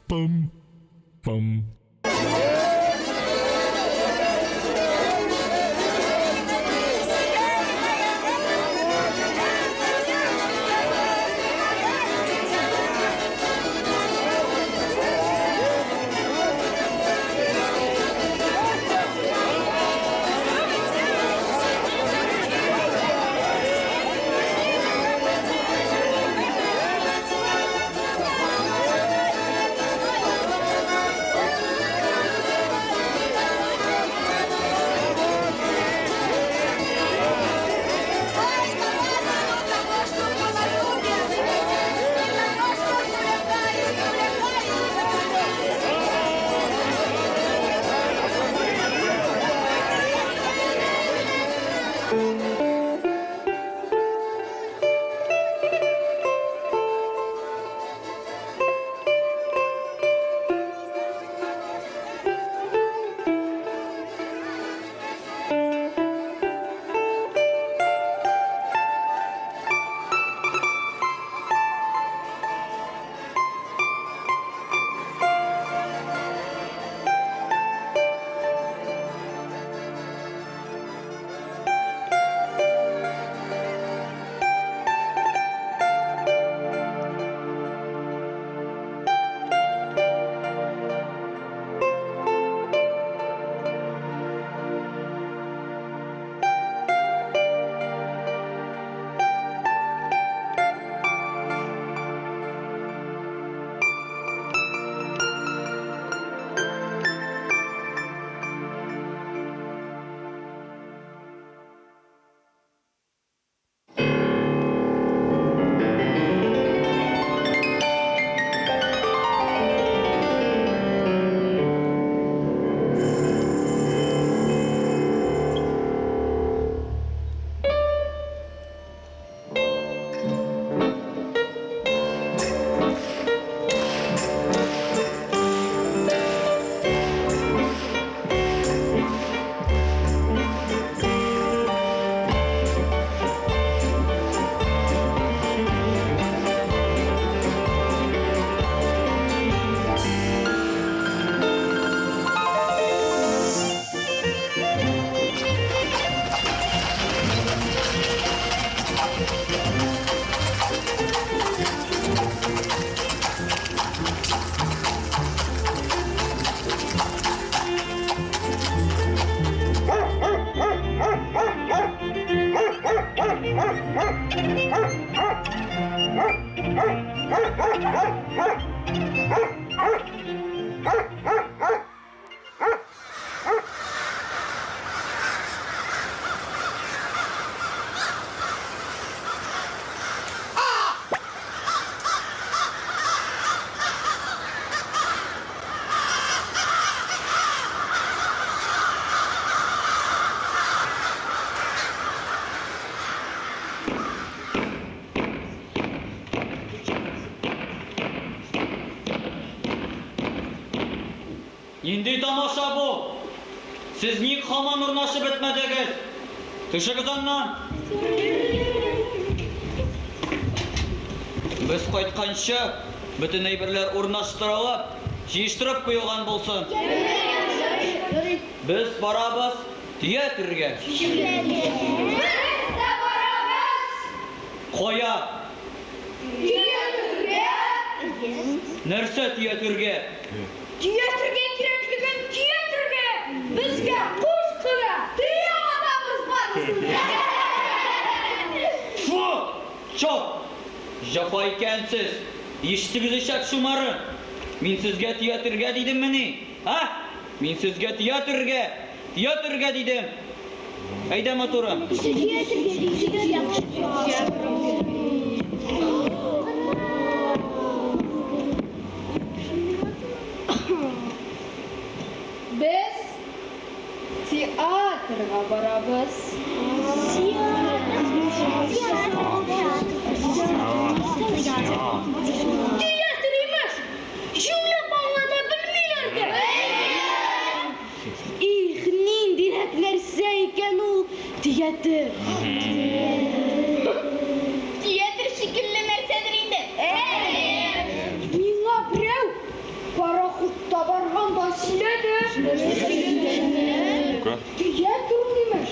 Пам, пам. Нинди тамаша бу? Сез ник һаман урнашып бетмәдегез? Төшегез аннан! Без кайтканчы, бөтен әйберләр урнаштырылып, җыештырып куелган булсын. Без барабыз театрга. Без дә барабыз! Кая? Театрга! Нәрсә театрга? Театрга кирәклеген театрга! Безгә куш кына! Төя атабыз барысын да! Фу! Чоп! Җәфа икәнсез! Ишетегез ишәк шумарын! Мин сезгә театрга дидеммени? А? Мин сезгә театрга! Театрга дидем! Әйдә, матурым! Без театрга барабыз. Театр имеш! Җүнләп аңлата белмиләр дә! Их, ниндирәк нәрсә икән ул театр? Театр шикелле нәрсәдер инде. Миңа берәү Ну-ка. Төя торыр имеш.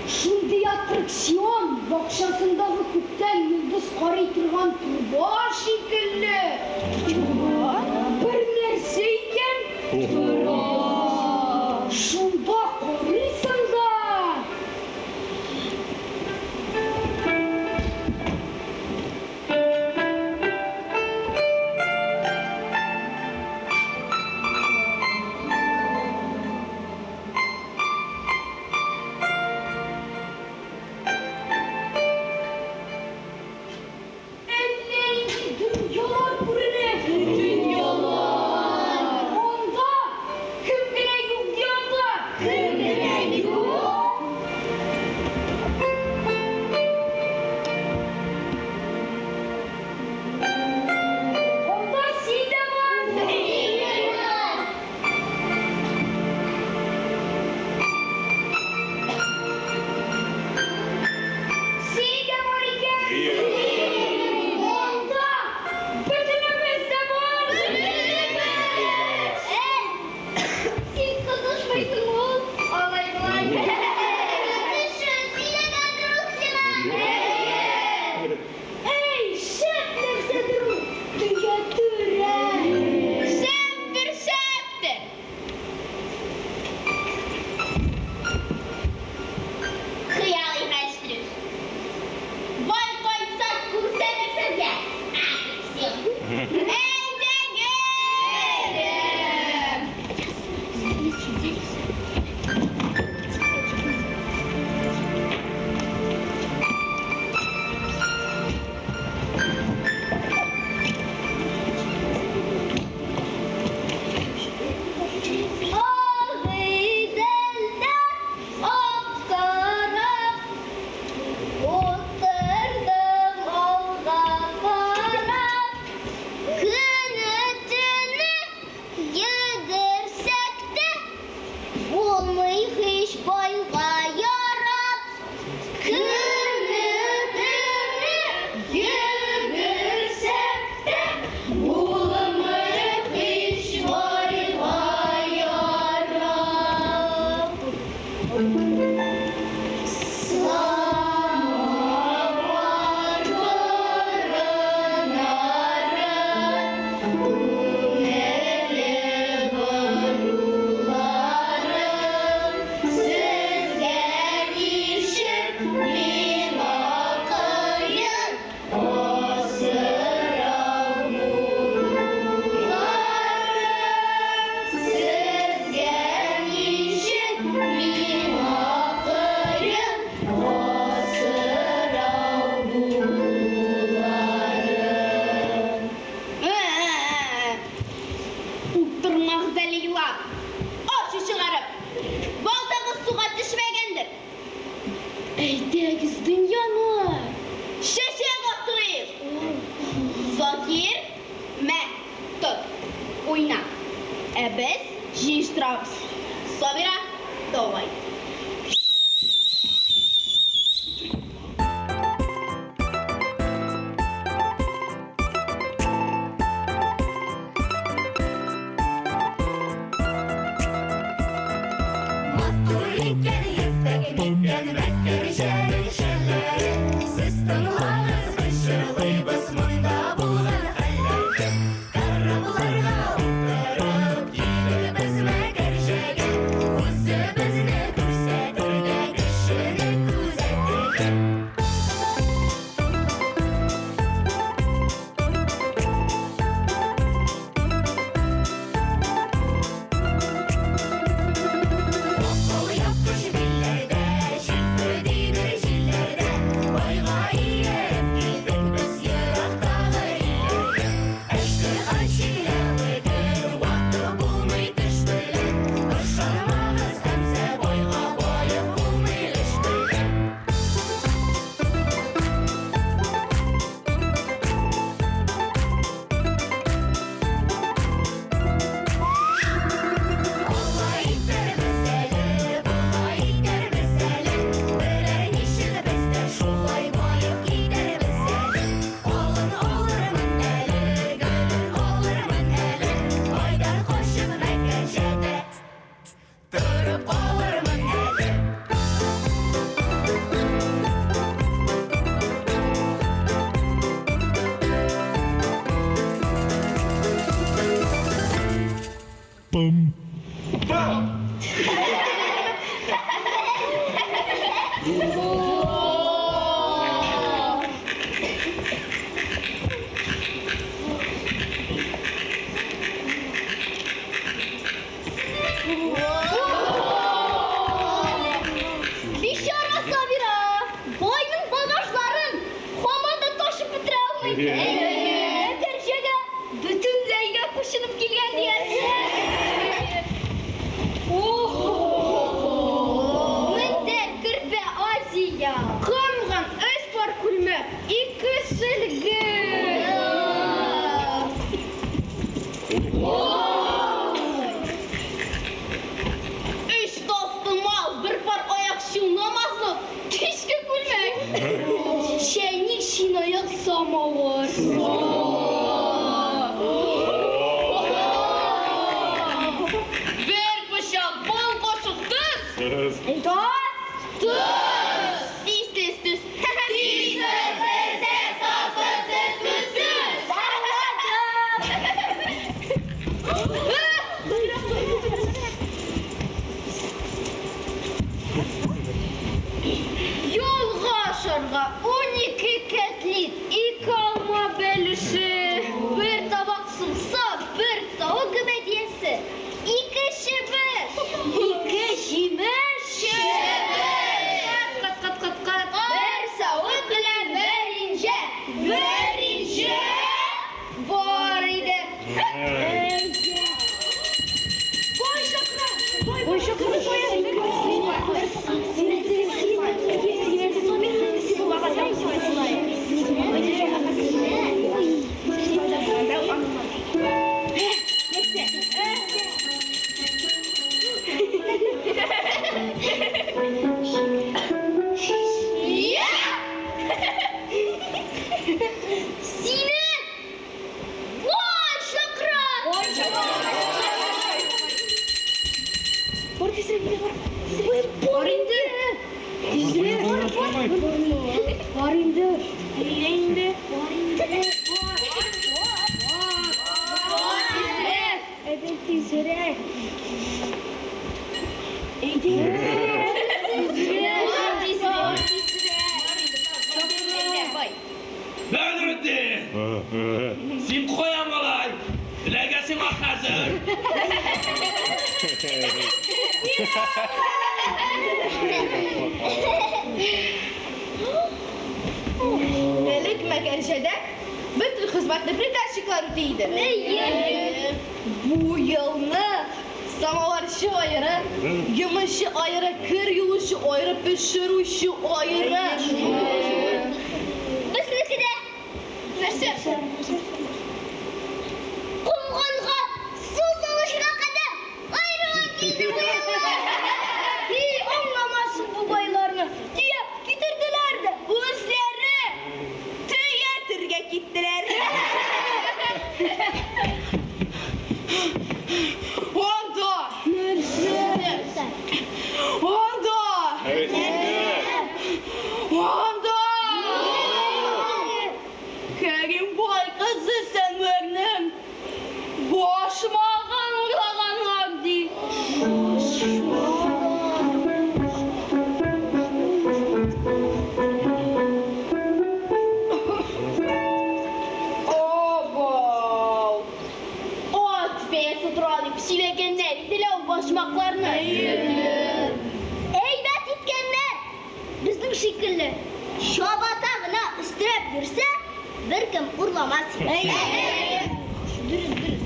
Шундый аттракцион, бакчасындагы күктән йолдыз карый торган торба шикелле. Торба? Бер нәрсә икән. Тора. Шунда карыйсың да. Әллә нинди дөньялар күренә. Дөньялар! Анда кем генә юк ди анда? Кем генә юк? Анда син дә бар. Син дә бар. Син дә бар икән. Анда бөтенебез дә бар. Бөтенебез. Син кызышмыйсың ул. Алай болай. Сөйләгәндер ул сиңа. Эй, шәп нәрсәдер ул. Төя түрә. Шәптер, шәптер. Хыялый мәчтер. Бай кайтса күрсәтер сезгә. Аттракцион. Әйдәгез! Агыйделдә ак кораб, Утырдым алга карап. Көне-төне йөгерсәк тә, Булмый һич байга ярап. Көне-төне йөгерсәк тә, Булмый һич байга ярап. Самовар борыннары, Күңеле боруларым, Сезгә ничек миңа кыен Асрау мулларым, Сезгә ничек миңа кыен Асрау мулларым. Утырмагыз әле елап, ачу чыгарып. Балтагыз суга төшмәгәндер. Әйдәгез дөньяны. Чәчәк аттырыйк. Закир, мә, тот, уйна. Ә без җыештырабыз. Сабира, давай. Матур икән иртәге микән мәкәрҗәнең шәлләре. Сез тыңлагыз, без җырлыйбыз монда булган хәлләрне. Корабларга утырып килдек без Мәкәрҗәгә. Үзебезне очынып килгән диярсең. Мендәр, көрпә, Азия. Комган, өч пар күлмәк, ике сөлге. Өч тастымал, бер пар аякчу, намазлык, кичке күлмәк. Чәйник, чынаяк, самавыр. Бер пычак, бал кашык, тоз. Таз, Тоз. Тиз, тиз, төз. Тиз, тиз, тиз, тиз, таз, тыз, тез, төз, төз. Юлга ашарга 12 кәтлит, ике алма бәлеше, бер табак сумса, бер тавык гөбәдиясе, ике чебеш, ике җимеш. Кат, кат, кат, кат, кат. Бер савыт белән бер инҗә. Бер инҗә Бар иде. Бай чакыра. Бай чакыра. Сине бай чакыра. Бар тизрәк, бар. Бар инде. Тизрәк. Бар инде. Әйдә инде. Бар инде. Бар. Бар тизрәк. Әйдә тизрәк. Әйдә. Тизрәк. Тизрәк. Бәдретдин! Син кая, малай? Эләгәсең хәзер. Элек Мәкәрҗәдә бөтен хезмәтне приказчиклар үти иде. Бу елны самоварчы аеры, йомышчы аеры, кер юучы аеры, пешерүче аеры. Безнеке дә нәрсә? Комганга су салышына кадәр аерылып килде бу елны. И, аңламасын бу байларны. Төяп китерделәр дә, үзләре Төятергә киттеләр. Анда! Нәрсә? Анда! Анда! Кәрим бай кызы Сәнвәрнең башмагын урлаганнар ди. Абау! Ат бәясе тора дип сөйләгәннәр иде лә ул башмакларны. Әйбәт иткәннәр. Безнең шикелле чабата гына өстерәп йөрсә, беркем урламас. Дөрес, дөрес.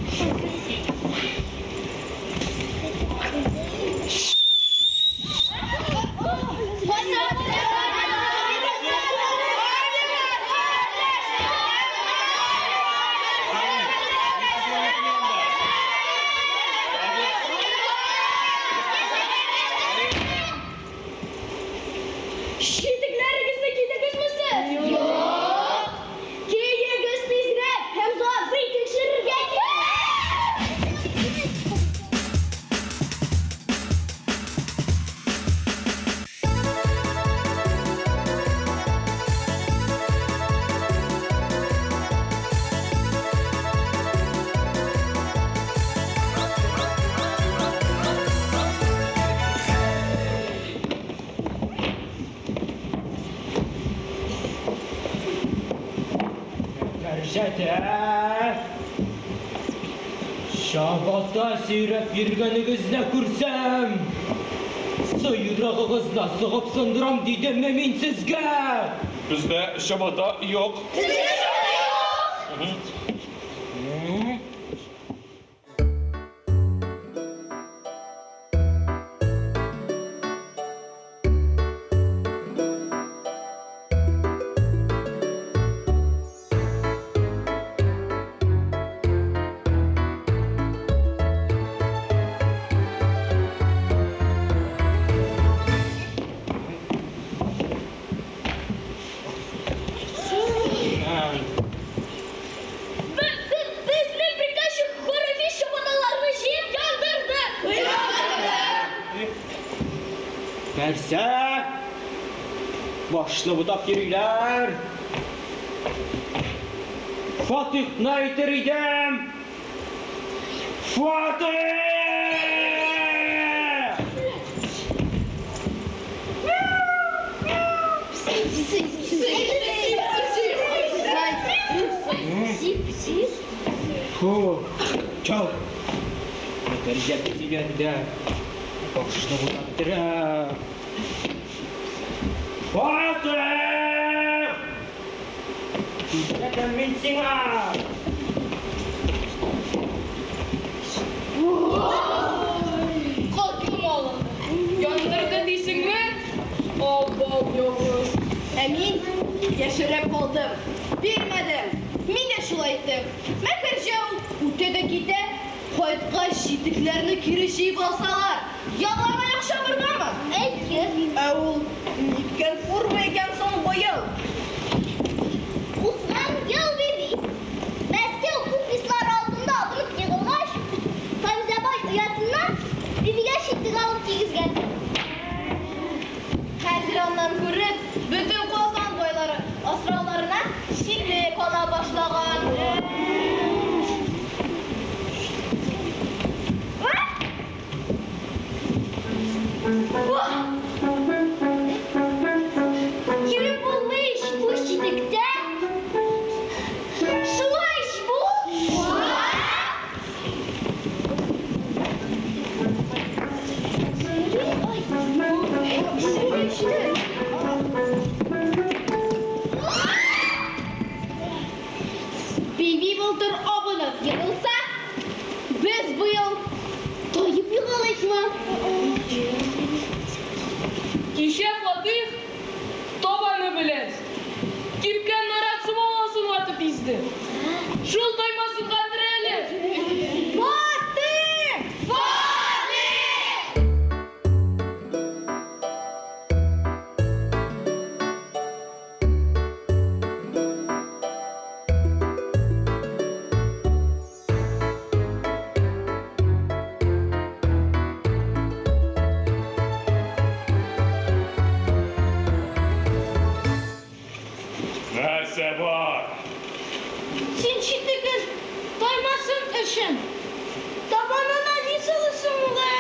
Читекләрегезне кидегезме сез? Юк. Киегез тизрәк, Хәмзә абзый тикшерергә килә. Мәрҗәдә! Чабата сөйрәп йөргәнегезне күрсәм, сыйрыгыгызны сугып сындырам дидемме мин сезгә? Бездә чабата юк. Сездә чабата юк! Нәрсә? Башны бутап йөриләр. Фатихны әйтер идем. Фатих! Фу, чал. Дәрәҗә дигәндә башны бутап бетерә. Фатих! Күрсәтәм мин сиңа! Калкым алынды. Яндырды дисеңме? Абау явыз. Ә мин яшереп калдым. Бирмәдем. Мин дә шулай иттем. Мәкәрҗә ул үтә дә китә. Кайткач, читекләрне кире җыеп алсалар, ялларга яхшы баргамы? Әйе. Ә ул ниткән форма икән соң быел? Узган ел бит Мәскәү офислары алдында абынып егылгач, Фәүзәбай оятыннан бибигә читек алып кигезгән. Хәзер аннан күреп, бөтен Казан байлары асрауларына читек ала башлаган. Йөреп булмый ич бу читектә. Шулай ич бу? Биби былтыр абынып егылса, без быел таеп егылыйкмы? Кичә Фатыйх табаны белән кипкән нарат сумаласын ватып изде. Шул таймасынгандыр әле. Фатих! Фатих! Нәрсә бар? Син читеген таймасын өчен табанына ни саласың уга?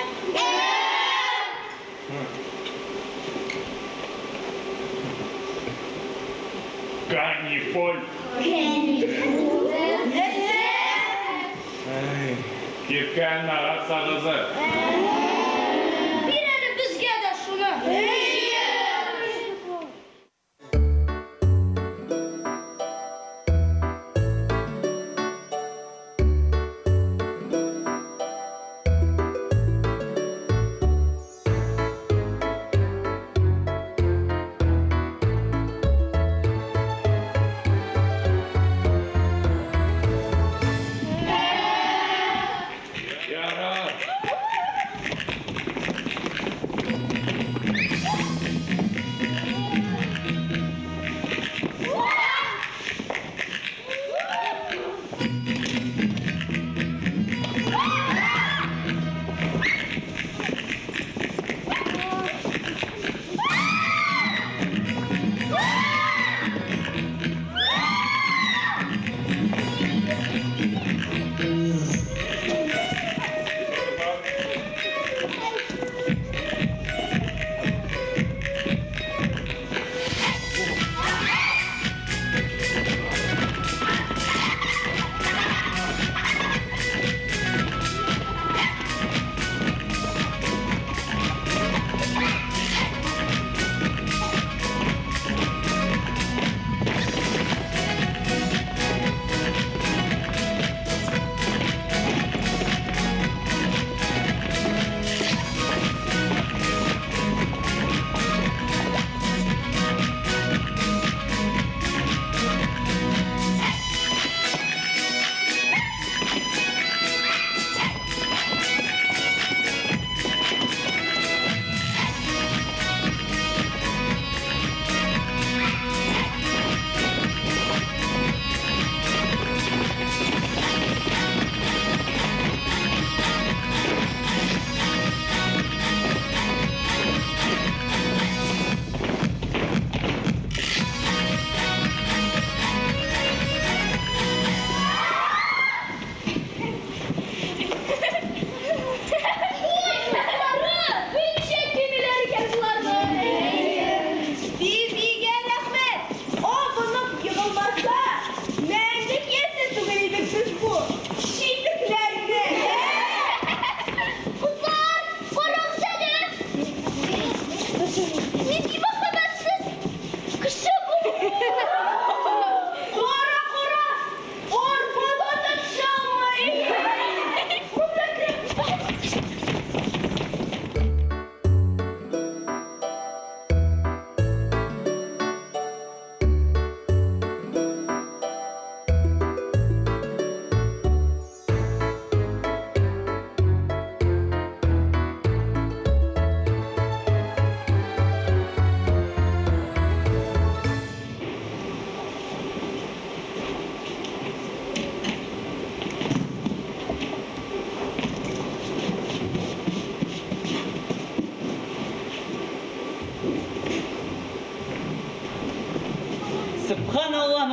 Канифоль. Кипкән нарат сагызы. Бир әле безгә дә шуны. Ярар.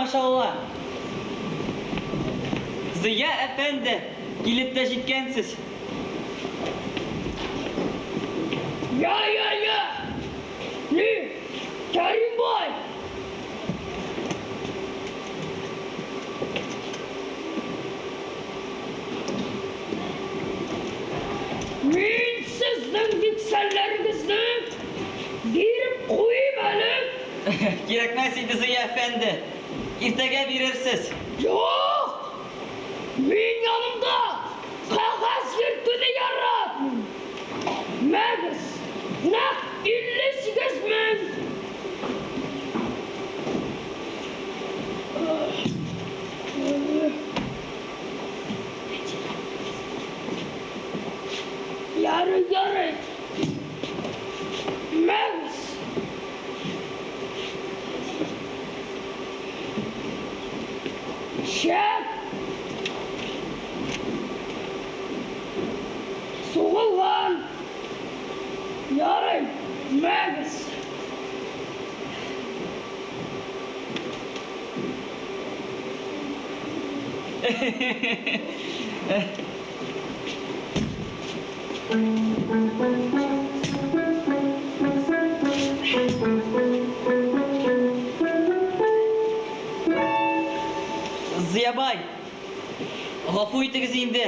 каршы ала. Зыя әфәнде, килеп тә җиткәнсез. Я, я, я! Ни, Кәрим бай! Мин сезнең биксәлләрегезне биреп куйыйм әле. Кирәкмәс иде, Зыя әфәнде. Иртәгә бирерсез. Юк! Мин янымда кәгазь йөртүне яратмыйм. Мәгез, нәкъ 58 мең. Ярый, ярый. Мәгез. Шәп. Сугылган. Ярый, мәгез. Зыябай, гафу итегез инде.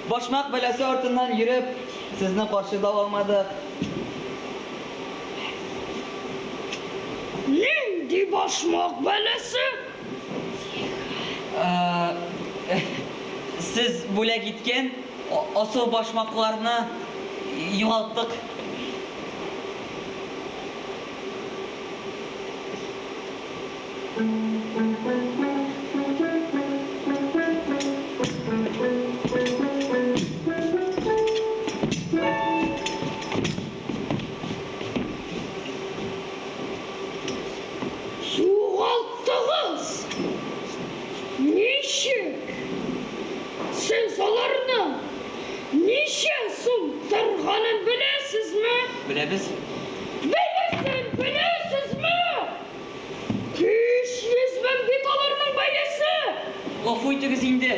Башмак бәласе артыннан йөреп, сезне каршылап алмадык. Нинди башмак бәласе? Сез бүләк иткән асыл башмакларны югалттык. Югалттыгыз! Ничек? Сез аларның ничә сум торганын беләсезме? Беләбез. Бәясен беләсезме? 500 мең бит аларның бәясе! Гафу итегез инде.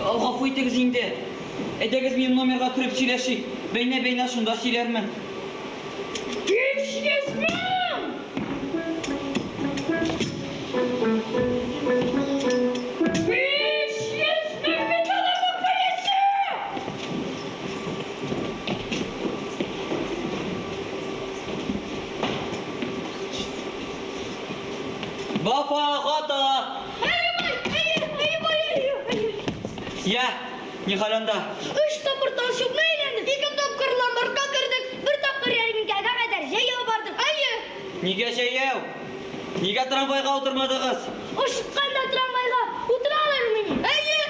Гафу итегез инде. Әйдәгез минем номерга кереп сөйләшик. Бәйнә-бәйнә шунда сөйләрмен. 500 мең! 500 мең бит аларның бәясе! Вафа, хата! Я, нихәл анда? Өч тапкыр талчукны әйләндек, ике тапкыр ломбардка кердек, бер тапкыр ярминкәгә кадәр җәяү бардык. Әйе, Нигә җәяү? Нигә трамвайга утырмадыгыз? ашыкканда трамвайга утыралармыни? Әйе.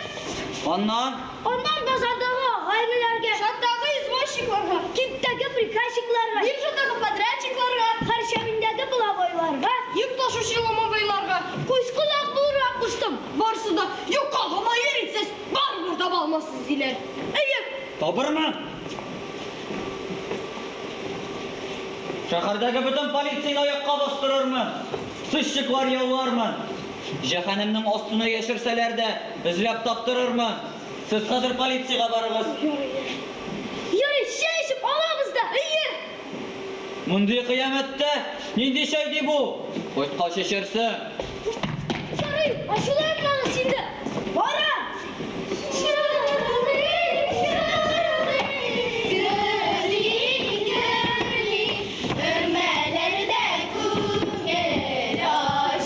Аннан? Аннан базардагы агайнеләргә, Шаттагы извозчикларга, кибеттәге приказчикларга, биржадагы подрядчикларга, хәрчәвиндәге половойларга, йөк ташучы ломовойларга күз колак булырга куштым. Барысы да юкка гына йөрисез, барыбер таба алмассыз, диләр. Әйе, Табырмын. Шәһәрдәге бөтен полицияне аякка бастырырмын. Сыщиклар яллармын. Җәһәннәмнең астына яшерсәләр дә, эзләп таптырырмын. Сез хәзер полициягә барыгыз. Ярый, чәй эчеп алабыз да. Әйе. Мондый кыямәттә нинди чәй ди бу? Кайткач эчәрсең. Ярый, ачуланмагыз инде. Барам. Гөрли, гөрли, өрмәләрдә күңел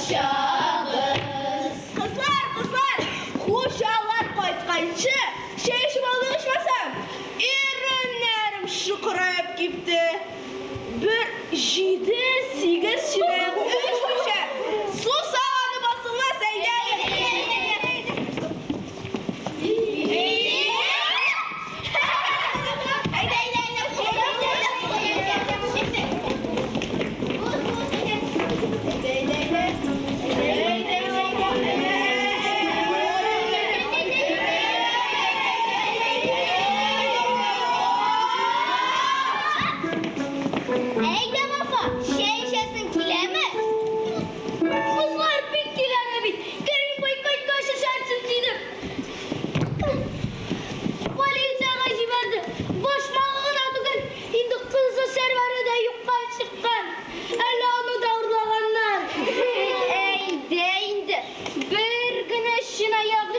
ачабыз. Кызлар, кызлар, хуҗалар кайтканчы чәй эчеп алдык ичмасам. Иреннәрем шыкырып кипте. Бер 7-8 чынаяк өч мичә сусаганы.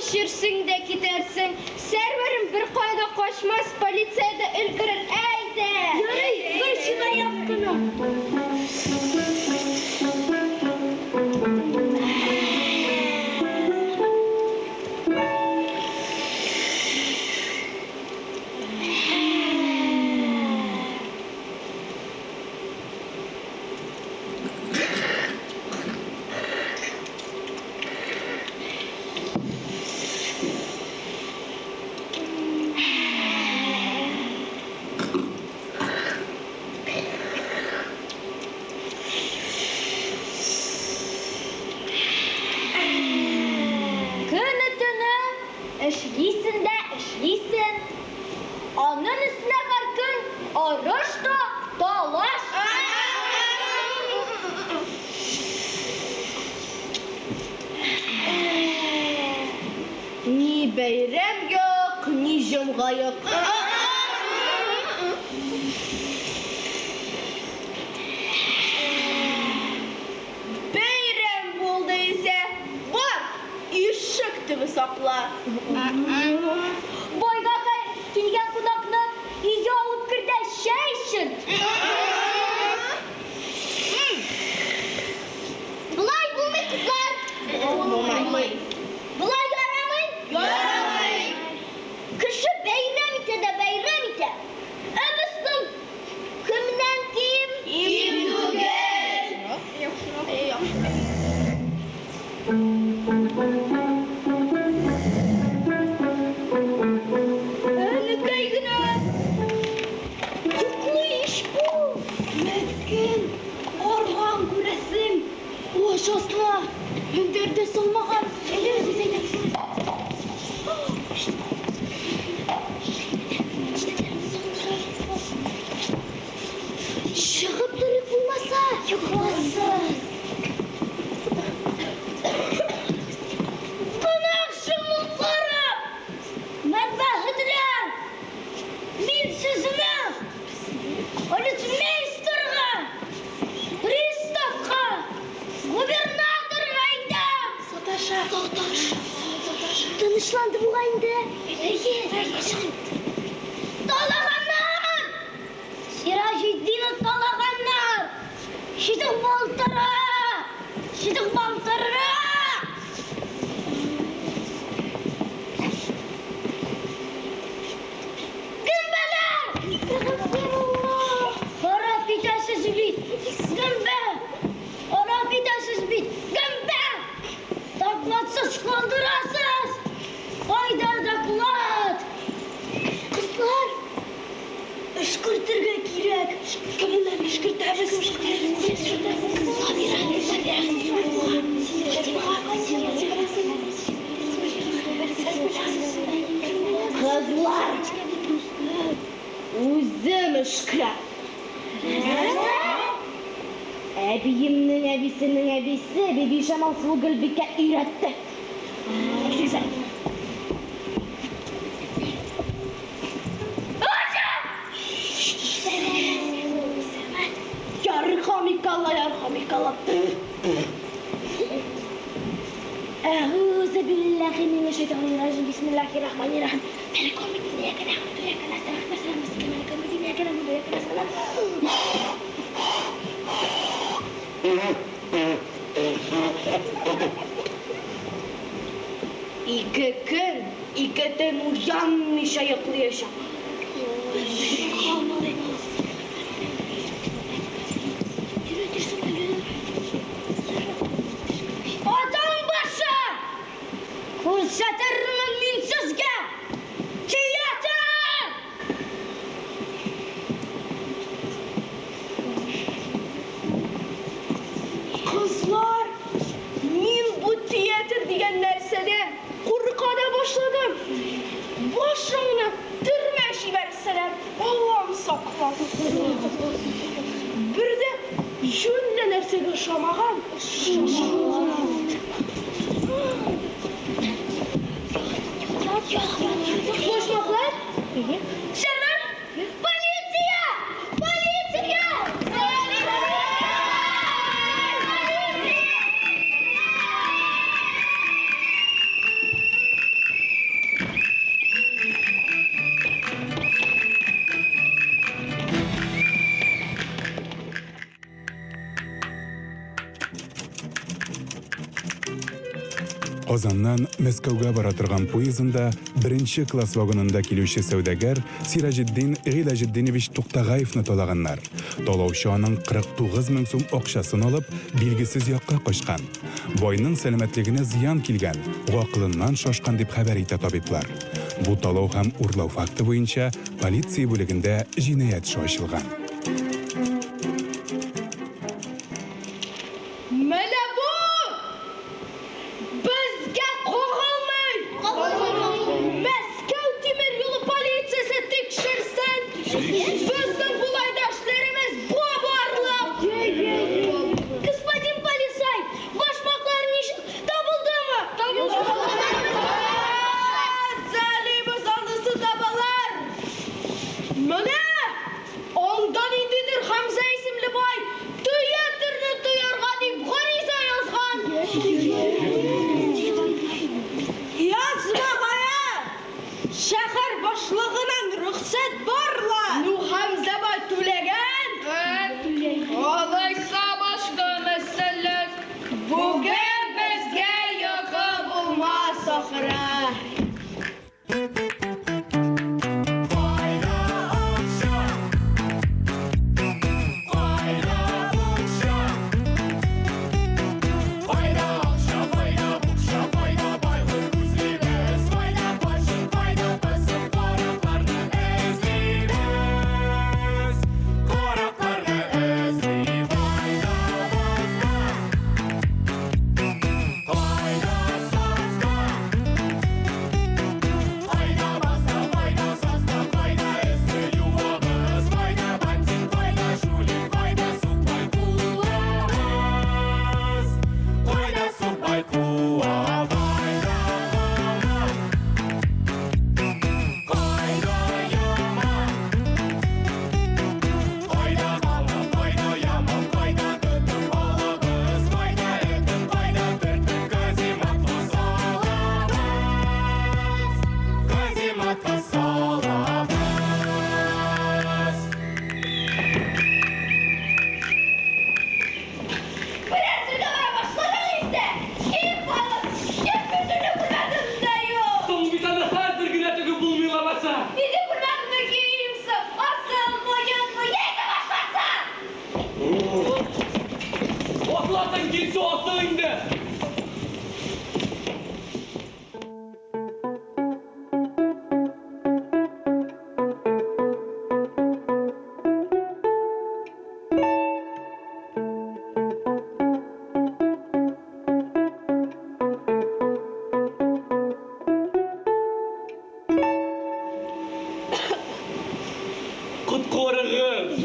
Эчерсең дә китәрсең. Сәрвәрем беркая да качмас, полиция дә өлгерер. Әйдә! Ярый, бер чынаяк кына. Көне-төне эшлисең дә эшлисең. Аның өстенә һәр көн орыш та талаш. Ни бәйрәм юк, ни җомга юк. Бәйрәм булды исә, бар, ишек төбе сакла. Байга килгән кунакны өйгә алып кер дә чәй эчерт. Болай булмый, кызлар. Булмый. Болай ярамый. Ярамый. Кеше бәйрәм итә дә бәйрәм итә. Ә безнең кемнән ким? Ким түгел. Әнекәй генә. Йоклый ич бу. Мескен. Арган күрәсең. Баш асла. Мендәр дә салмаган. Әйдәгез, әйдәгез. Чыгып торыйк булмаса. Йокласыз. Гөнаһ шомлыклары! Бәдбәхетләр! Мин сезне полицмейстерга, приставка, губернаторга әйтәм! Саташа. Саташа. Саташа. Тынычланды бугай инде. Әйе. Талаганнар! Сираҗетдинов талаганнар! Читек балтыра! Читек балтыра! Гөмбәләр! Харап итәсез бит! Гөмбә! Харап итәсез бит! Гөмбә! Докладсыз калдырасыз! Кайда доклад? Кызлар! Өшкертергә кирәк. Кем белән өшкертәбез? Сабира, Сабира. Кызлар, үзем өшкерәм. Әбиемнең әбисенең әбисе Бибижамал сылу Гөлбикә өйрәтте. Әйдәгез әле. Ярхамикалла, ярхамикалла. أعوذ بالله من الشيطان الرجيم بسم الله الرحمن الرحيم مالك يوم الدين إياك نعبد وإياك نستعين اهدنا الصراط المستقيم مالك يوم الدين إياك نعبد وإياك نستعين. Ике көн, ике төн уянмыйча йоклыячак. Адам башы! Күрсәтермен мин сезгә! Театр! Кызлар, мин бу театр дигән нәрсәдән курка да башладым. Башыңны төрмә җибәрсәләр, Аллам сакласын. Бер дә җүнле нәрсәгә ошамаган. Почмаклар? Сәрвәр! Полиция! Полиция! Казаннан Мәскәүгә бара торган поездында беренче класс вагонында килүче сәүдәгәр Сираҗетдин Гыйләҗетдинович Туктагаевны талаганнар. Талаучы аның 49 мең сум акчасын алып, билгесез якка качкан. Байның сәламәтлегенә зыян килгән, гакылыннан шашкан дип хәбәр итә табиблар. Бу талау һәм урлау факты буенча полиция бүлегендә җинаять эше ачылган. Менә бу! Безгә кагылмый! Мәскәү тимер юлы полициясе тикшерсен! Безнең болай да эшләребез барлык! Господин полицай, башмаклар ничек табылдымы? Залибыз анысы табалар! Менә! Анда ниндидер Хәмзә исемле бай театрны тыярга дип гариза язган. Язмагая! Шәһәр башлыгыннан рөхсәт бар ла! Ну, Хәмзә бай түләгән! Алайса башка мәсьәлә. Бүген безгә йокы булмас ахры. Кайда акча? Кайда букча? Кайда акча, кайда букча, кайда байлык күзлибез? Кайда качып, кайда посып, каракларны эзлибез? Каракларны эзли. Кайда базда? Кайда сазда? Кайда базда, кайда сазда, кайда эзне юабыз? Кайда бандит, кайда жулик, кайда сукбай куабыз? Кайда сукбай куа, кайда бала? Кайда яма? Кайда бала, кайда яма, кайда тотып алабыз? Кайда этеп, кайда төртеп, казематка салабыз? Казематка салабыз. Берәр җиргә бара башладың инде. Киеп барып, киеп бөтенләй күрмәдем дә юк. Соң бит аны хәзер генә тегеп булмый лабаса. Инде күрмәдемне киемсең, асыл, муенмы, яисә башкасы. Асыласың килсә асыл инде. Коткарыгыз!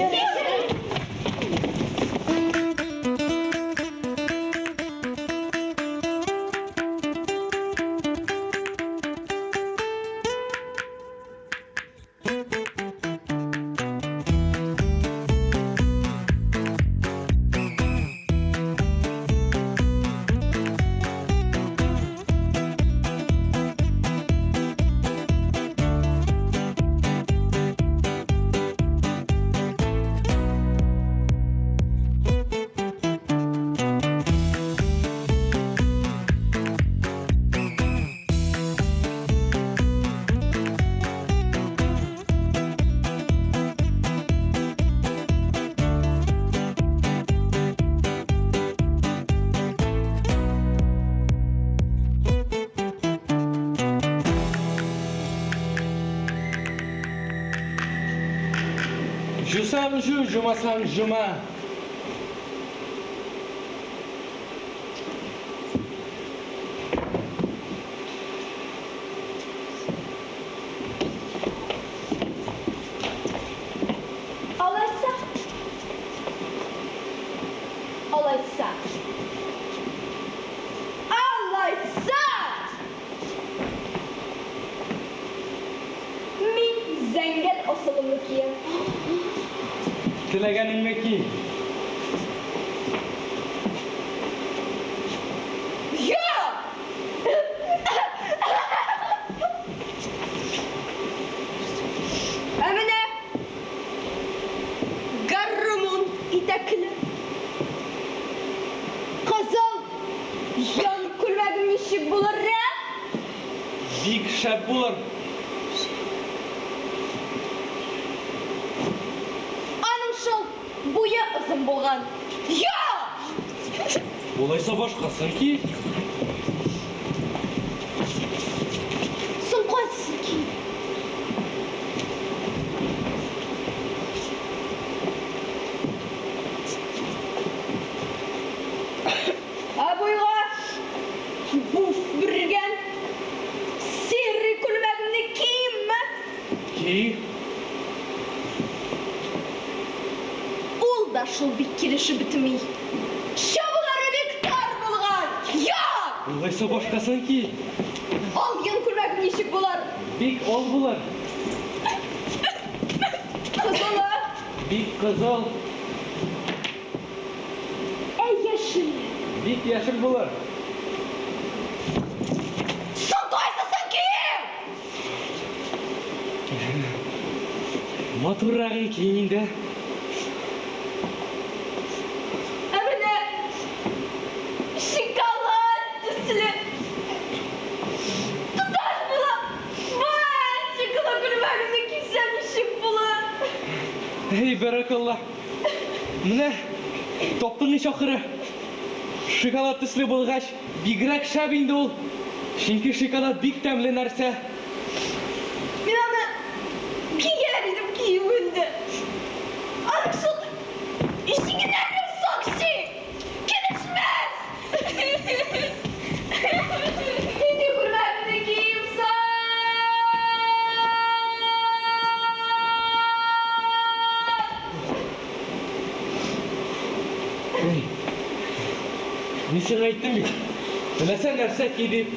Жусаң жу, жумасаң жума. Алайса. Алайса. Алайса! Мин зәңгәр асылымны киям. Теләгәнеңне ки. Юк! Ә менә гармун итәкле кызыл йон күлмәгем ничек булыр? Бик шәп булыр. Аның шул буе озын булган. Я! Алайса башкасын ки. Соң кайсысын киим? Ә буйга буф бөргән серый күлмәгемне киимме? Ки. Ул да шул бик килешеп бетми. Чабулары бик тар булган. Я! Алайса башкасын ки. Ал йон күлмәгем ничек булыр? Бик ал булыр. Кызылы. Бик кызыл. Ә яшеле? Бик яшел булыр. Соң кайсысын киим? Матуррагын ки инде. Ә менә шоколад төсле тоташ була. Бантиклы күлмәгемне кисәм ничек булыр? Әй, бәрәкалла. Менә таптың ич ахыры. Шоколад төсле булгач, бигрәк шәп инде ул. Чөнки шоколад бик тәмле нәрсә. Мин аны кияр идем киюен дә. Аның шул җиңнәрем сакчы. Килешмәс. Нинди күлмәкне киим соң? Әй, мин сиңа әйттем бит. Теләсә нәрсә ки дип.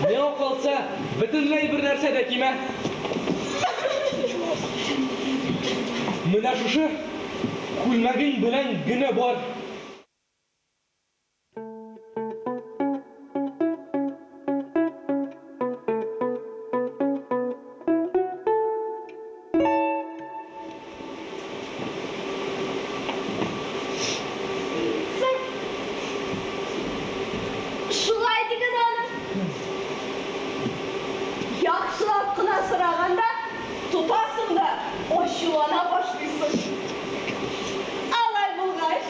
Миңа калса, бөтенләй бер нәрсә дә кимә. Менә шушы күлмәгең белән генә бар. Соң шулай диген аны. Яхшылап кына сораганда тотасың да ачулана башлыйсың. Алай булгач,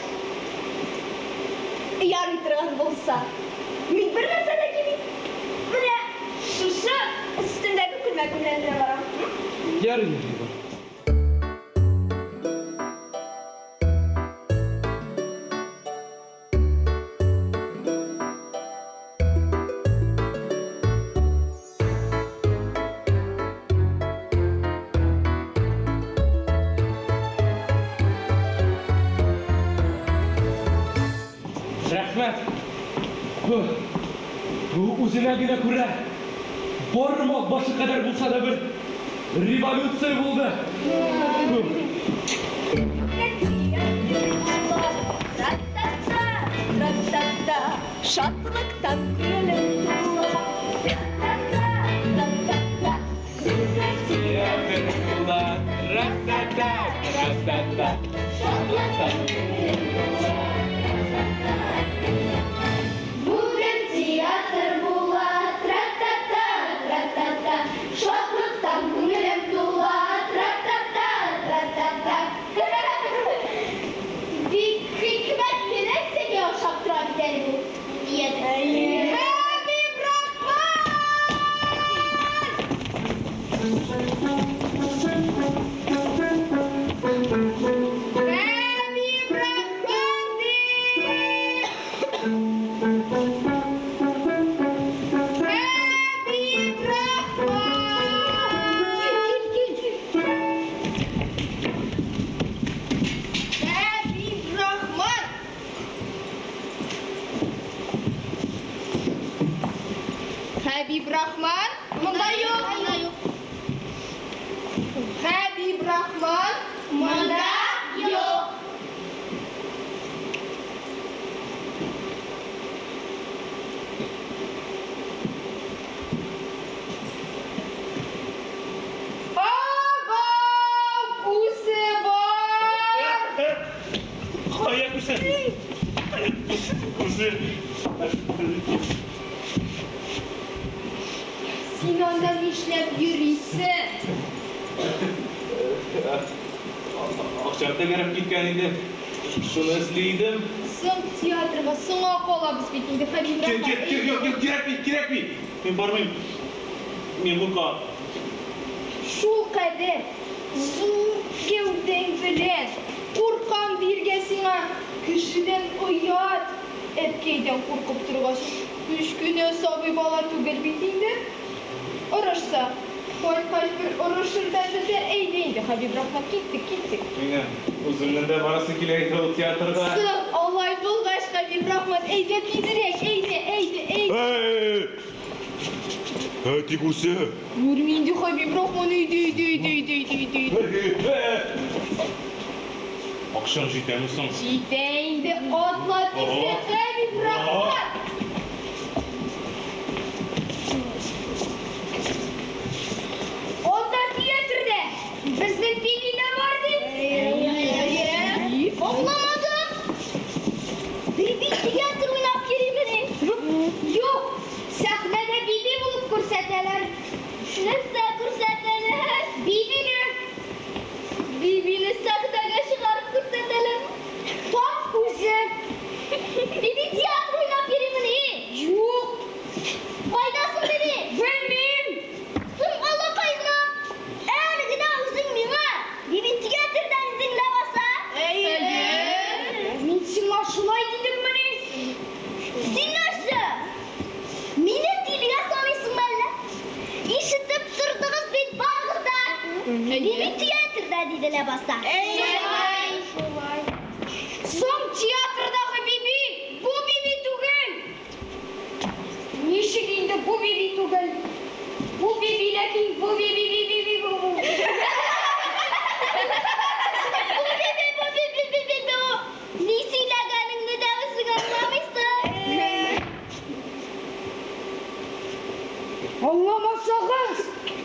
ярый торган булса, мин бер нәрсә дә кимим. Менә шушы өстемдәге күлмәгем белән генә барам. Ярый, ярый, бар. Рәхмәт. Бу, бу үзенә генә күрә бармак башы кадәр булса да бер революция булды. Тра-та-та, шатлыктан күңелем тула. Тра-та-та, тра-та-та. Ра-та-та, ра-та-та, шатлыктан күңелем тула. Бүген театр була, тра-та-та, тра-та-та. Шатлыктан күңелем тула, тра-та-та, тра-та-та. Бик хикмәтле нәрсәгә охшап тора бит әле бу. Хәбиб Рахман! Хәбиб Рахман ди! Хәбиб Рахман! Кил, кил, кил. Хәбиб Рахман! Хәбиб Рахман? Монда юк. Монда юк. Хәбиб Рахман? Монда юк. Абау, күсе бар! Кая күсе? Күсе. Син анда нишләп йөрисең? Акчам тәгәрәп киткән иде. Шуны эзли идем. Соң театрга соңга калабыз бит инде, Хәбибрахман. Кир, кир, юк, юк, кирәкми, кирәкми. Мин бармыйм. Мин куркам. Шулкадәр зур гәүдәң белән куркам диергә сиңа кешедән оят. Әткәйдән куркып торгач, кечкенә сабый бала түгел бит инде. Орышса, кайткач бер орышыр да бетәр. Әйдә инде, Хәбибрахман, киттек, киттек. Минем үземнең дә барасы килә иде ул театрга. Соң, алай булгач, Хәбибрахман, әйдә тизрәк, әйдә, әйдә, әйдә. Әй! Әти күрсә. Күрми инде, Хәбибрахман, әйдә, әйдә, әйдә, әйдә, әйдә, әйдә. Акчаң җитәме соң? Җитә инде, атла тизрәк, Хәбибрахман. Анда театрда безнең Биби дә бар ди. Аңламадым. Биби театр уйнап йөримени? Юк, сәхнәдә Биби булып күрсәтәләр. Нәрсә күрсәтәләр? Бибине. Бибине сәхнәгә чыгарып күрсәтәләр. Тап үзе. Биби театр уйнап йөримени? Юк. Кайда соң Биби? Белмим. Соң алакай гына. Әле генә үзең миңа Биби театрдан идең ләбаса. Әйе. Мин сиңа шулай дидеммени? Син нәрсә? Мине тилегә саныйсыңмы әллә? Ишетеп тордыгыз бит барыгыз да. Биби театрда диде ләбаса. Шулай. Соң театрдагы Биби бу Биби түгел. Ничек инде бу Биби түгел? Бу Биби, ләкин бу Биби, Биби, Биби, бу. Бу Биби, бу Биби, Биби, бу. Ни сөйләгәнеңне дә үзең аңламыйсың. Аңламасагыз,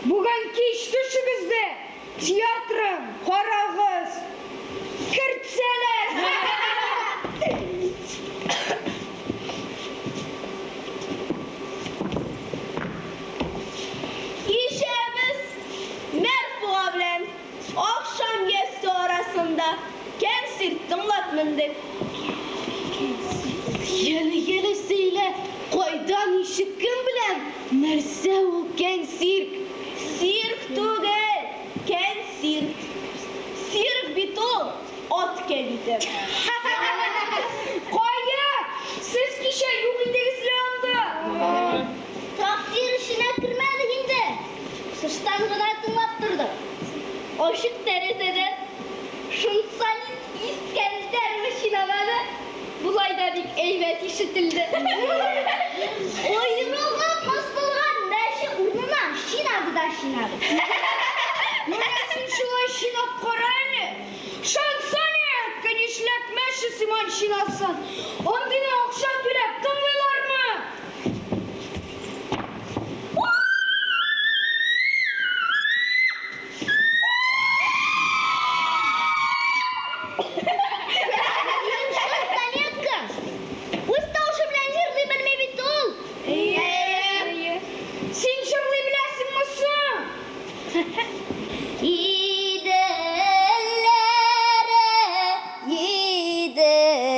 бүген кич төшегез дә театрын карагыз. Кертсәләр. Кичә без Мәрфуга белән ахшам ястү арасында кәнсирт тыңлап мендек. Яле, яле, сөйлә, кайда, ничек, кем белән? Нәрсә ул кәнсирк? Цирк түгел, кәнсирт. Цирк бит ул ат кәбите. Кая? Сез кичә юк идегез лә анда. Трактир эченә кермәдек инде. Тыштан гына тыңлап тордык. Ачык тәрәзәдән Шунсанит Искәндәр чинамады. Болай да бик әйбәт ишетелде. Койрыгы кысылган мәче урынына чинады да чинады. Менә син шулай чинап кара әле. Шансонетка нишләп мәче сыман чинасын? Андыйны акча түләп тыңлыйлармы? Шансонетка. Үз тавышы белән җырлый белми бит ул. Син җырлый беләсеңме соң? Иделләре, Иделләре,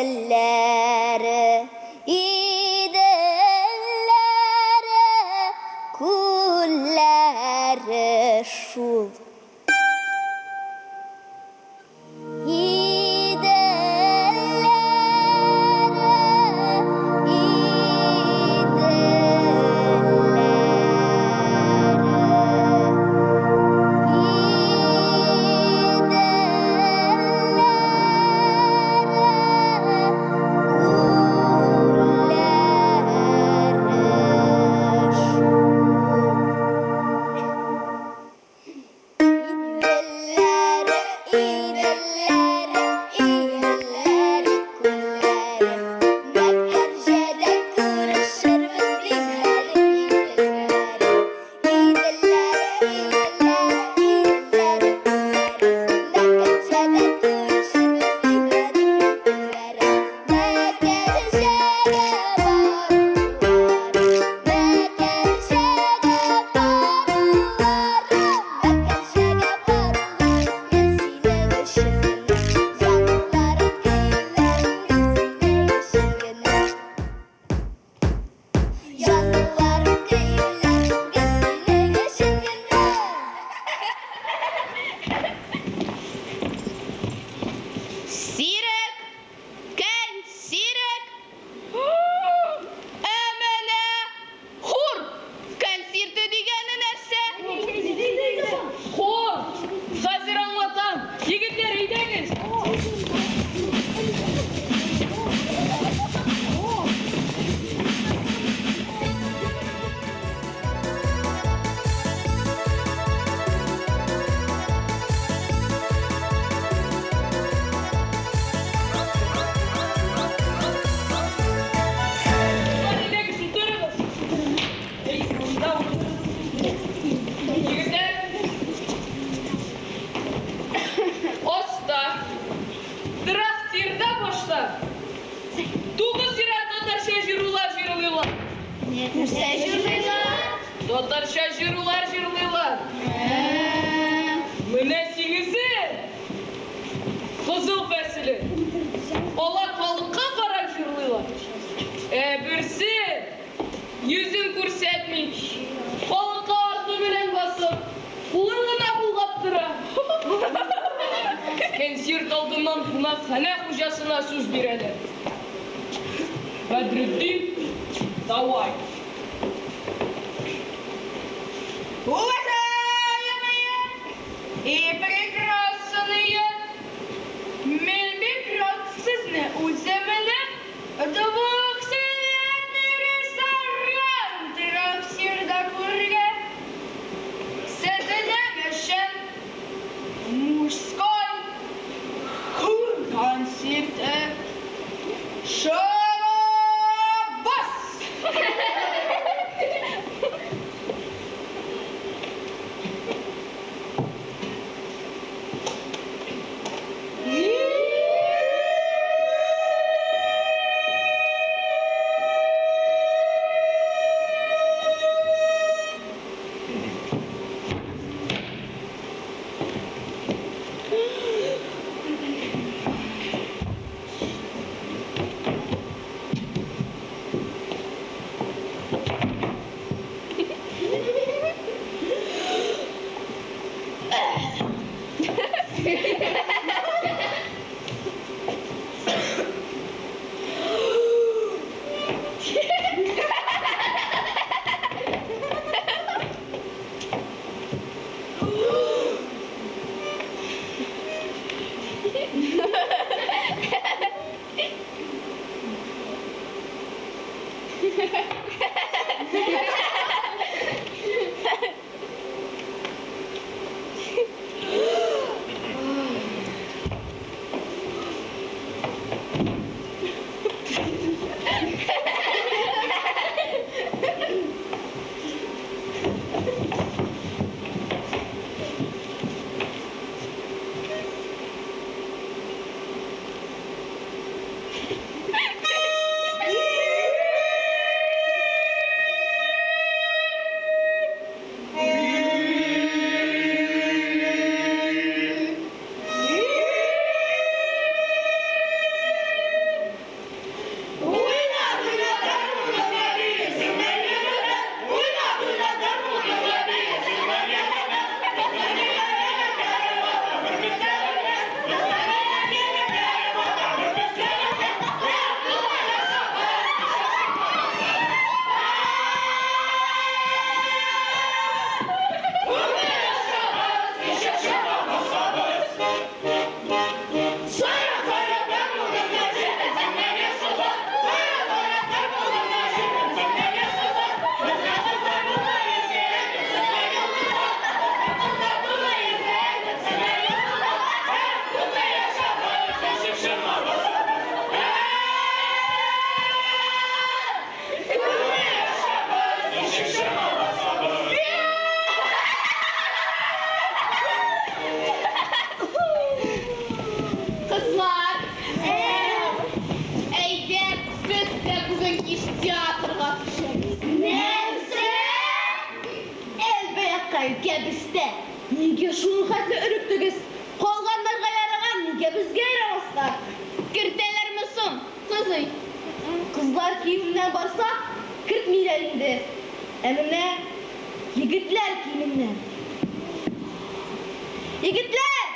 Җанлылар, кыюлар, гел сөйләгәшен генә. Сирәк, кән сирәк. Ә менә хур концерты дигәне нәрсә? Хор! Хәзер аңлатам. Егетләр, әйдәгез. Бар, әйдәгез, утырыгыз. Әй, монда утырыгыз. Егетләр, Оста. Трактирда башта. Тугыз зират татарча җырулар җырлыйлар. Нәрсә җырлыйлар? Татарча җырулар җырлыйлар. Менә сигезе. Кызыл фәселе. Алар халыкка карап җырлыйлар. Ә берсе йөзен күрсәтми. Халыкка арты белән басып, кулын гына болгап тора. Концерт алдыннан кунакханә хуҗасына сүз бирәләр. Бәдретдин, давай. Уважаемые и прекрасные, мин бик рад сезне үземнең двухсоветный ресторан трактирда күргән. Сезнең өчен мужской хур концерты. Шарабас! Кызлар, әйдә, без дә бүген кич театрга төшәбез. Нәрсә? Әлбәккәй, кәбестә. Нигә шул хәтле өректегез? Калганнарга яраган, нигә безгә ярамаска? Кертәләрме соң, кызый? Кызлар киеменнән барса, кертмиләр. диләр инде. Ә менә егетләр киеменнән. Егетләр!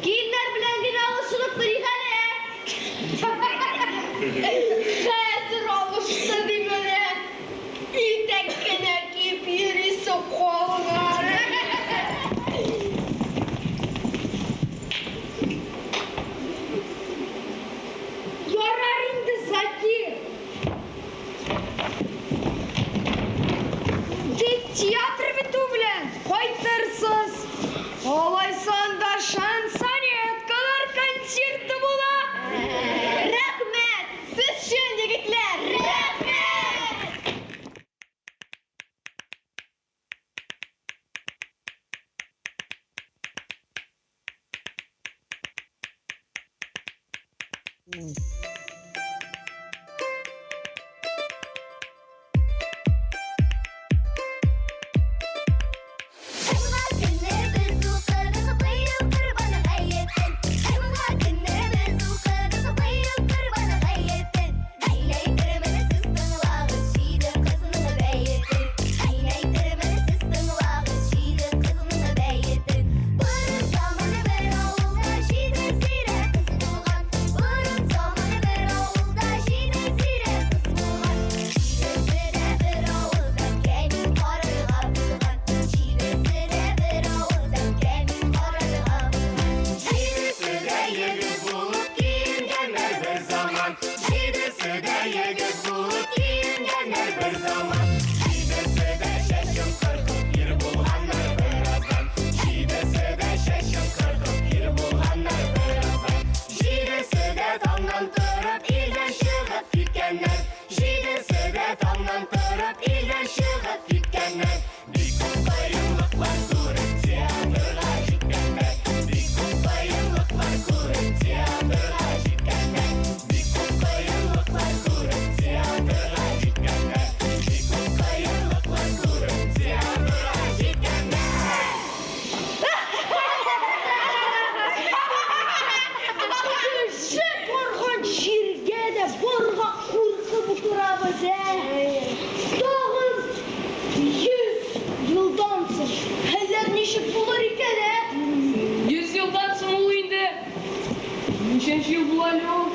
Киемнәр белән генә алышынып торыйк әле, ә? Хәзер алышты ди менә. Итәк кенә киеп йөрисе калган. Ярар инде, Закир. Тик театр бетү белән кайтырсыз. Алайса анда шансонеткалар концерты була. Рәхмәт! Сез чын егетләр! Рәхмәт! Җомга көнне без укыдык быел Корбан гаетен. Җомга көнне без укыдык быел Корбан гаетен. Әйнә әйтермен сез тыңлагыз җиде кызның бәетен. Әйнә әйтермен сез тыңлагыз җиде кызның бәетен. Борын заман бер авылда җиде зирәк кыз булган. Борын заман бер авылда җиде зирәк кыз булган. Җидесе дә бер авыздан кәмит карарга булган. Җидесе дә бер авыздан кәмит карарга булган. Җидесе дә егет булып киенгәннәр бер заман. Җидесе дә егет булып киенгәннәр бер заман. Җидесе дә чәчен кыркып ир булганнар бераздан. Җидесе дә чәчен кыркып ир булганнар бераздан. Җидесе дә таңнан торып илдән чыгып киткәннәр. Җидесе дә таңнан торып илдән чыгып киткәннәр. Бик күп кыенлыклар күреп театрга җиткәннәр. Бик күп кыенлыклар күреп театрга җиткәннәр. Бик күп кыенлыклар күреп театрга җиткәннәр. Бик күп кыенлыклар күреп театрга җиткәннәр. Кеше барган җиргә дә барга куркып утырабыз, ә? Тагын 100 елдан соң хәлләр ничек булыр икән, ә? 100 елдан соң ул инде ничәнче ел була әле ул?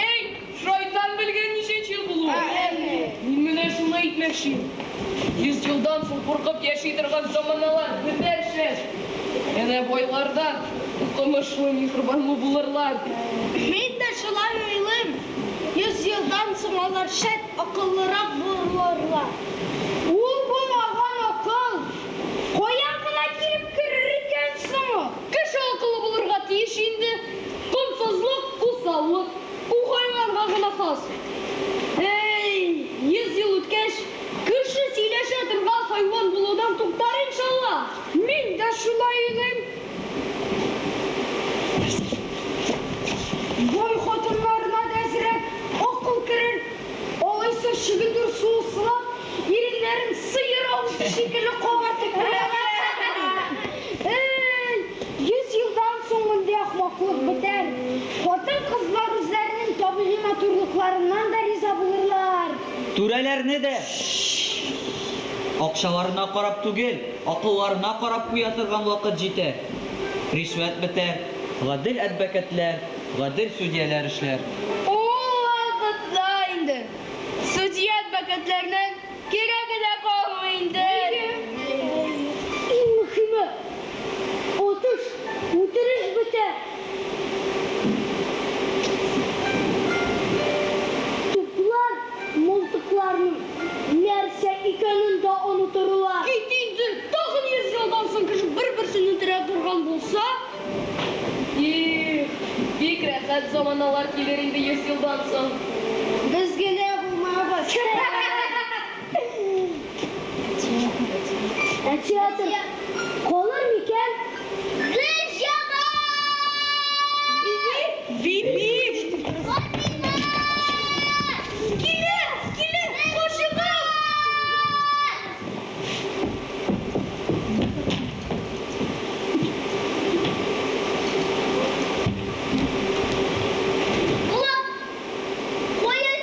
Эй, шайтан белгән ничәнче ел булуын. Мин менә шуны әйтмәкче. 100 елдан соң куркып яши торган заманалар бетәр шәт. Әнә байлардан укымышлы, миһербанлы булырлар. Мин дә шулай уйлыйм. 100 елдан соң алар шәт акыллырак булырлар. Ул булмаган акыл каян гына килеп керер икән соң ул? Кеше акыллы булырга тиеш инде. Комсызлык, усаллык ул хайванга гына хас. Эй, 100 ел үткәч, кеше сөйләшә торган хайван булудан туктар иншалла. Мин дә шулай уйлыйм. Бай хатыннарына да әзрәк акыл керер. Алайса чөгендер суы сылап, иреннәрен сыер авызы шикелле кабартып куялар. Эй, 100 елдан соң мондый ахмаклык бетәр. Хатын-кызлар үзләренең табигый матурлыкларыннан да риза булырлар. Түрәләрне дә акчаларына карап түгел, акылларына карап куя торган вакыт җитәр. Ришвәт бетәр, гадел әдбәкәтләр, гадел судьяләр эшләр. Ул вакытта инде судья адвокатларның кирәге дә калмый инде. Иң мөһиме, атыш, үтереш бетә. Туплар, мылтыкларның нәрсә икәнен дә онытырлар. Кит инде, тагын 100 елдан соң кеше бер-берсен үтерә торган булса, их, бик рәхәт заманалар килер инде 100 елдан соң. Без генә булмабыз. Ә театр калыр микән? Гөлҗамал! Биби! Фатыйма! Килә, килә, кошыгыз! Булат! Кая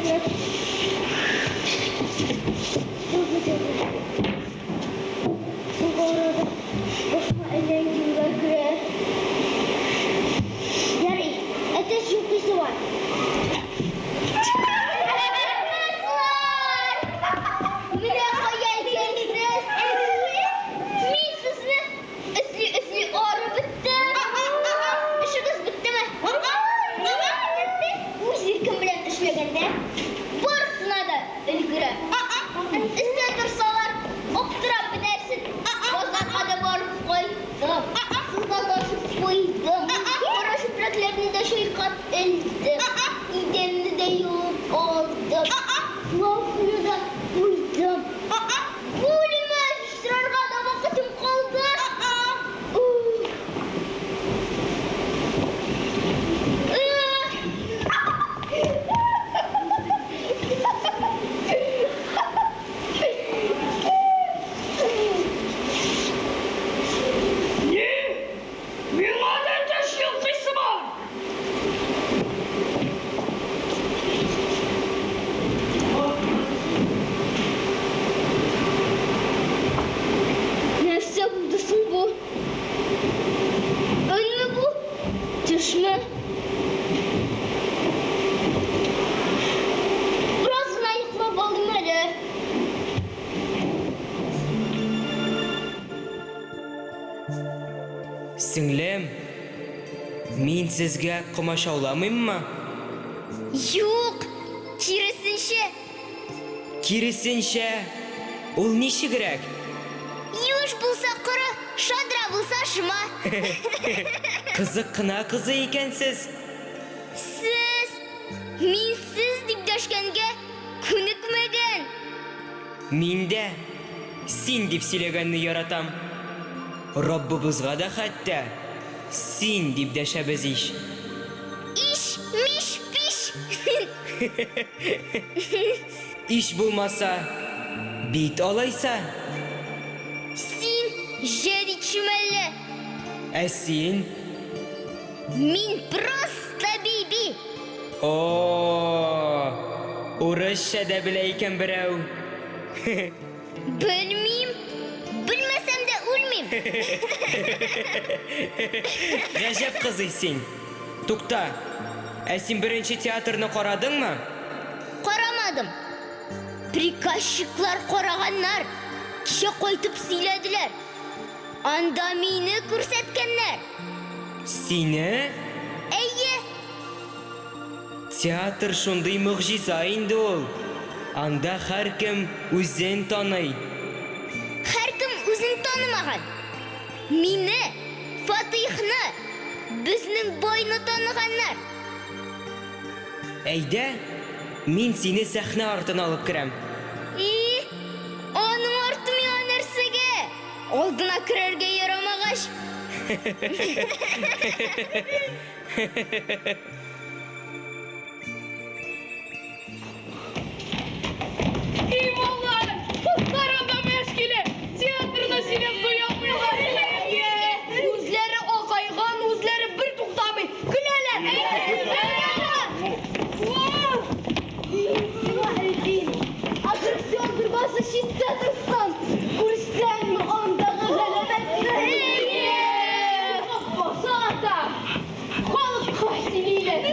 кирәк. Соңгы Соңгы арада башыма әллә нинди уйлар керә. Ярый, әтәч йолкыйсы бар. Кызлар! Менә кая икәнсез! Мин сезне эзли-эзли арып беттем. Эшегез беттеме? Бетте. Үз иркем белән эшләгәндә барысына да өлгерәм. Өстә торсалар, аптырап бетәрсең. Базарга да барып кайттым. Суга ташып куйдым. Кара чүпрәкләрне дә чайкап элдем. Идәнне дә юып алдым. Лавканы да куйдым. Бүлмә җыештырырга да вакытым калды. Ух. Ни? Миңа да әтәч йолкыйсы бар! Нәрсә булды соң бу? Өнме бу? Төшме? Бераз гына йоклап алдым әле. Сеңлем, мин сезгә комачауламыйммы? Юк, киресенчә. Киресенчә, ул ничегрәк? Юеш булса коры, шадра булса шома. Кызык кына кызы икәнсез. Сез, мин сез дип дәшкәнгә күнекмәгән. Мин дә син дип сөйләгәнне яратам. Раббыбызга да хәтта син дип дәшәбез ич. Иш, миш, пиш. Иш булмаса, бит алайса. Син җәдитче мәллә? Ә син? Мин просто Биби. О, урысча да белә икән берәү. Белмим. Белмәсәм дә үлмим. Гаҗәп кызый син. Тукта. Ә син беренче театрны карадыңмы? Карамадым. Приказчиклар караганнар. Кичә кайтып сөйләделәр. Анда мине күрсәткәннәр. Сине? Әйе. Театр шундый могҗиза инде ул. Анда һәркем үзен таный. Һәркем үзен танымаган. Мине, Фатыйхны, безнең байны таныганнар. Әйдә, мин сине сәхнә артына алып керәм. И, аның арты миңа нәрсәгә? Алдына керергә ярамагач. И малай, кызлар анда мәш килә. Театрны сөйләп туя алмыйлар. Үзләре акайган, үзләре бер туктамый. Көләләр. Аттракцион торбасы читтә торсын. Күрсәңме андагы галәмәтне? Баса да халыкка сөйлиләр.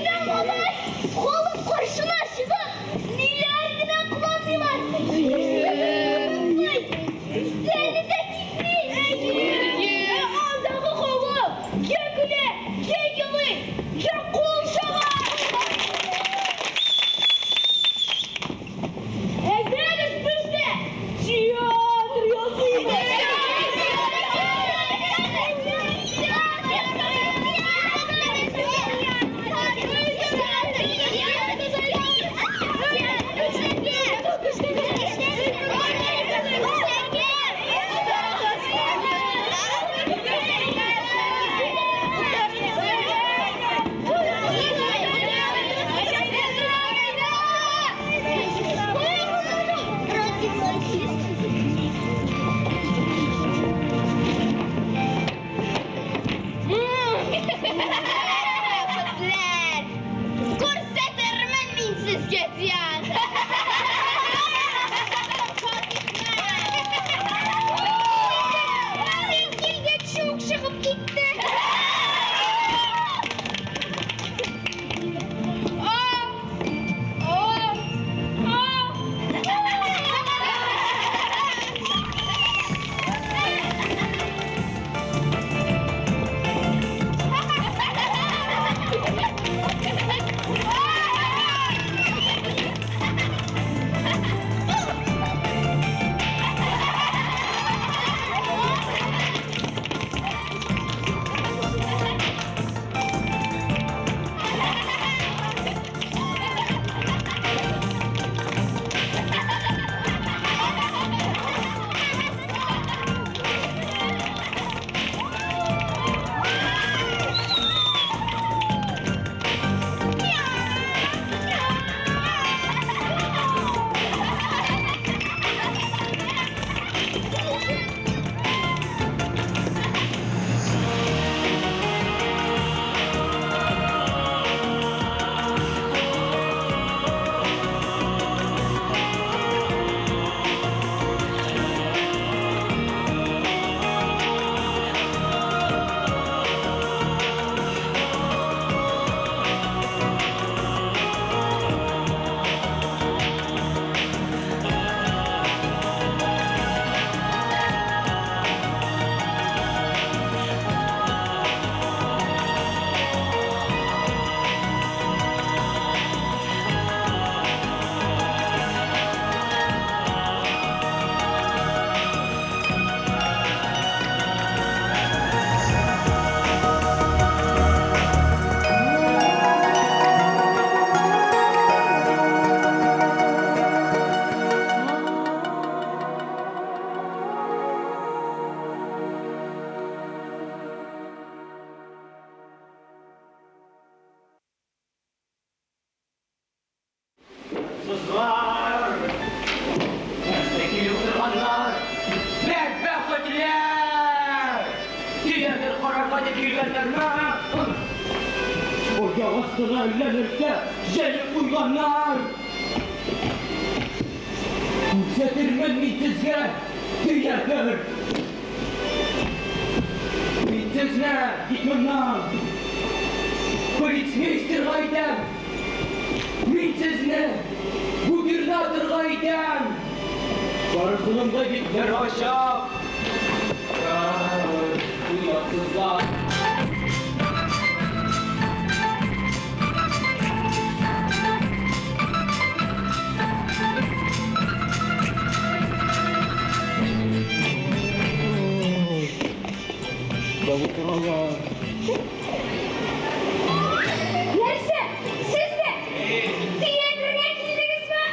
Оятсызлар! Нәрсә килеп утырганнар? Бәдбәхетләр! Театр карарга дип килгәннәрме? Аяк астына әллә нәрсә җәеп куйганнар! Күрсәтермен мин сезгә театр! Мин сезне бит моннан полицмейстерга әйтәм! Мин сезне губернаторга әйтәм! Барысының да битләре ачык! Оятсызлар! Нәрсә? Сез дә театрга килдегезме?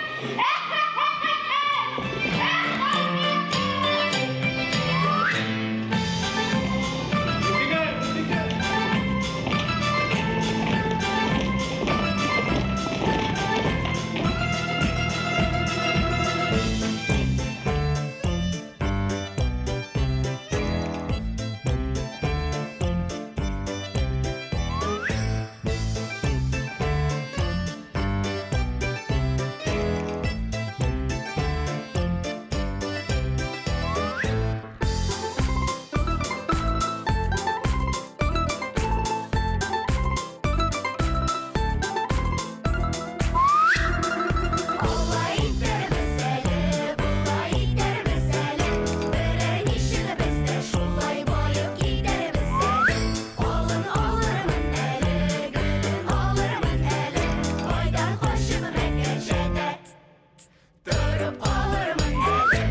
Алай итәрбез әле, болай итәрбез әле, Берәр ничек без дә шулай баеп китәрбез әле. Алын алырмын әле, гөлен алырмын әле, Байдан качып Мәкәҗәдә торып калырмын әле.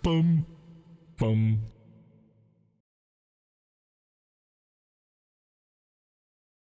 Пам, пам.